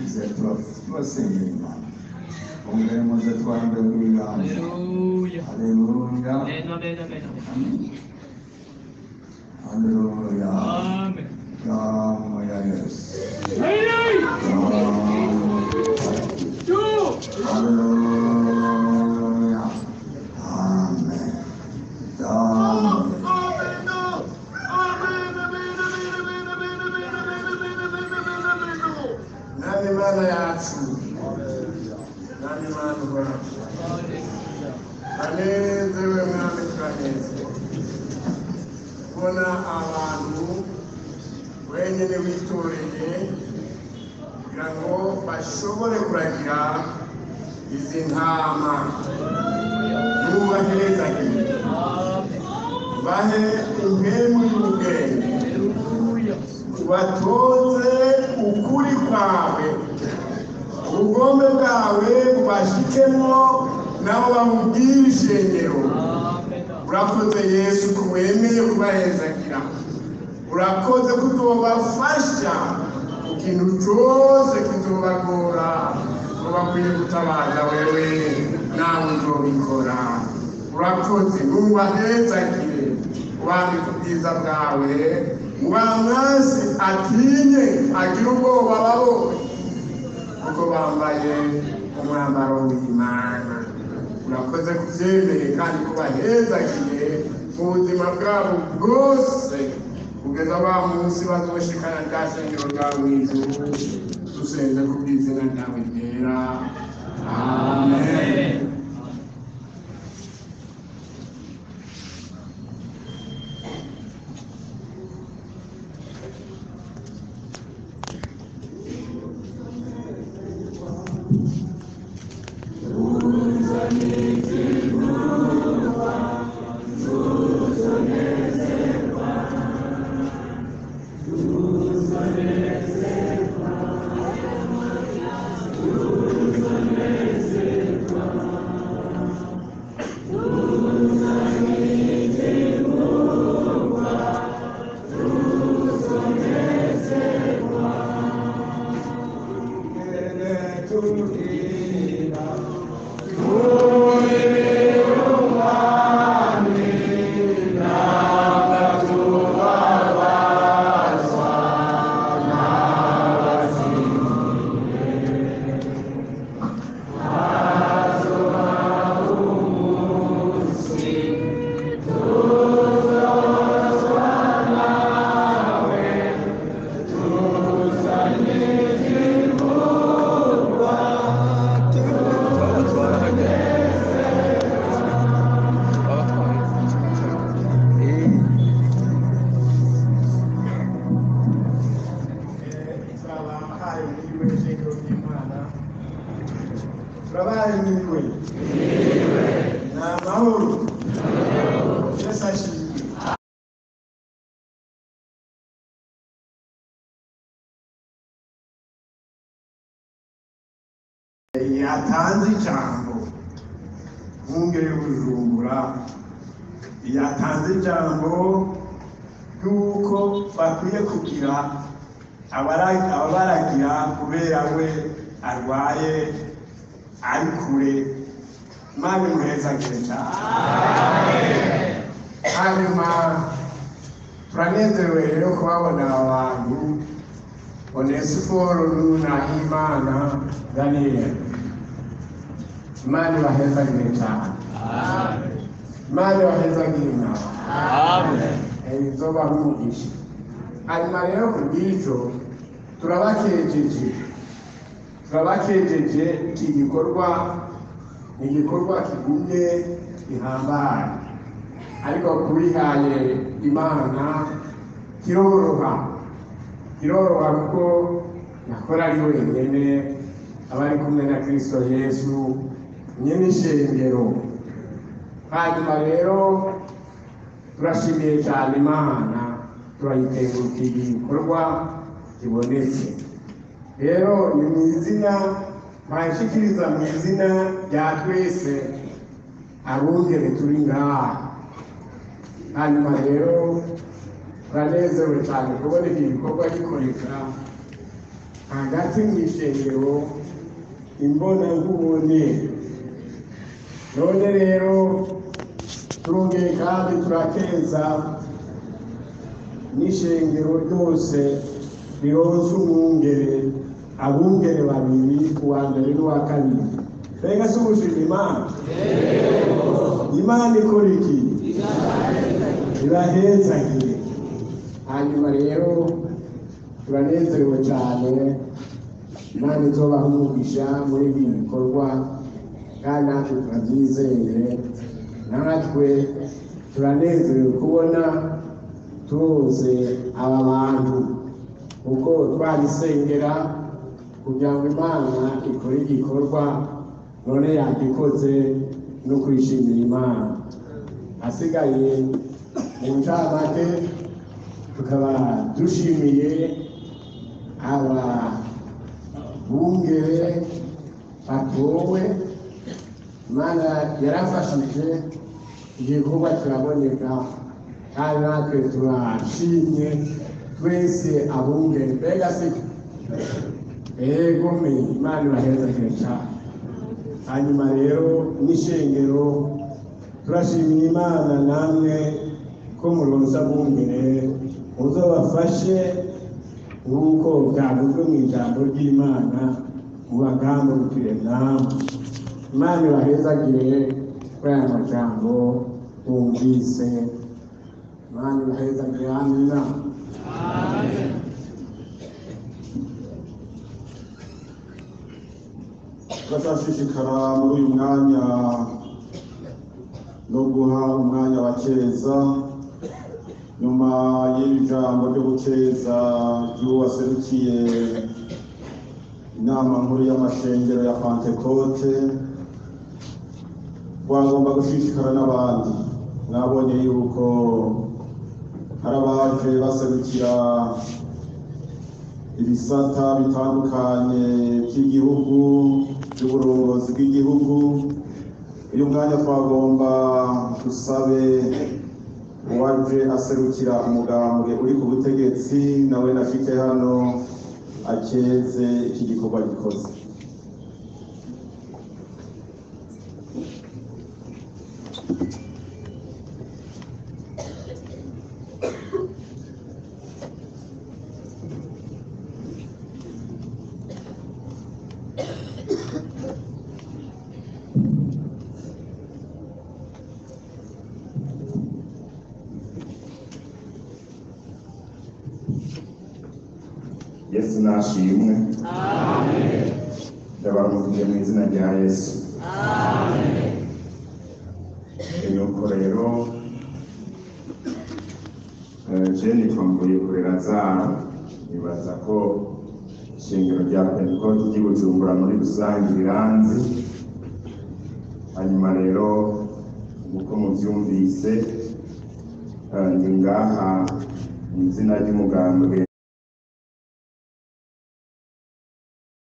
Tuze tubasengera Imana. Ongere muze twambe rw'ibanga. Haleluya. Haleluya. Amen, amen, amen, amen. Haleluya. Amen. Damu ya Yesu. Haleluya. Haleluya. Amen. Damu. Nami Mana yacu, nami Mana uhoraho, anezerewe Mwami, turanezerewe kubona abantu wenyine witoreye kugira ngo bashobore kuragira izi ntama. Nubahezagire, bahe impemu y'ubwenge, ubatoze ukuri kwawe, ubugombe bwawe bubashikemo, nabo bamubwire ishengero. Urakoze Yesu ko wemeye kubahezagira, urakoze ko uzobafasha mu kintu cyose kizobagora, ngo bakwiye gutabaza wewe, nawe uzobikora. Urakoze, nubahezagire, ubambike ubwiza bwawe, ubamwasi atinye agire ubwoba babonye kuko bambaye umwambaro w'Imana. Urakoze kubyemeye kandi kubahezagiye mu buzima bwabo bwose kugeza wa munsi bazoshikana rya shengero ryawe mu ijuru. Dusenze ku bw'izina ryawe ryera, amen. Turabahaye mwiriwe ishengero ry'Imana, turabahaye mwiriwe, ni amahoro, Yesu ashimwe. Yatanze ijambo mwungere Bujumbura, yatanze ijambo ry'uko bakwiye kugira ababaragira kubera we arwaye ari kure. Imana imuhezagire cyane. Hanyuma turanezerewe rero kubabona aba bantu, Onesiforo Nahimana Daniel. Imana ibahezagire cyane, Imana ibahezagire nawe izobaha umugisha. Hanyuma rero ku bw'icyo turabakejeje, turabakejeje. Iki gikorwa ni igikorwa kigumye gihambaye, ariko kubihaye Imana kiroroha, kiroroha kuko nakora ari wenyine, aba ari kumwe na Kristo Yesu nyene ishengero. Hanyuma rero turashimiye cyane Imana, turayitengurukiye igikorwa kibonetse. Rero ni mu izina mpashikiriza, mu izina rya twese abungere turi ngaha. Hanyuma rero turanezerewe cyane kubona iki gikorwa gikoreka. hagati mu ishengero imbona nkubone. None rero turongeye kandi turakeza n'ishengero ryose rironse umwungere, abungere babiri, uwa mbere n'uwa kabiri. Mbega si ugushima Imana? Imana ikora iki? Ibahezagire. Hanyuma rero turanezerewe cyane, Imana izobaha umugisha muri ibi bikorwa, kandi natwe turabyizeye. Natwe turanezerewe kubona tuzi aba bantu, kuko twabisengera kugira ngo Imana ikore igikorwa, none yagikoze no kwishimira Imana. Asigaye mu ncamake tukaba dushimiye aba bungere batowe. Imana yarafashije igikorwa kiraboneka, kandi natwe turashimye twese abungere. Mbega si ego me, Imana ibahezagire cyane. Hanyuma rero n'ishengero turashimira Imana namwe ko muronse abungere muzobafashe nk'uko byavuzwe mu ijambo ry'Imana, mubagambukire namwe. Imana ibahezagire kuri aya majambo bumvise. Imana ibahezagire. Amina. Turashishikara muri uyu mwanya no guha umwanya wa keza. Nyuma y'iri jambo ryo gukeza ry'uwo waserukiye inama nkuru y'amashengero ya Pantekote, twagomba gushishikara n'abandi. Mwabonye yuko hari abaje baserukira ibisata bitandukanye by'igihugu, by'uburongozi bw'igihugu. Uyu mwanya twagomba dusabe uwaje aserukira umugambwe uri ku butegetsi, nawe nashike hano akeze iki gikorwa gikoze. Yesu nashimwe. Ndabaramukije mu izina rya Yesu. Nuko rero je nitwa Mvuyekure Lazaro, nibaza ko ishengero rya Pentekote ry'i Bujumbura muri rusange riranzi. Hanyuma rero uko muvyumvise, ndi ngaha mu izina ry'umugambwe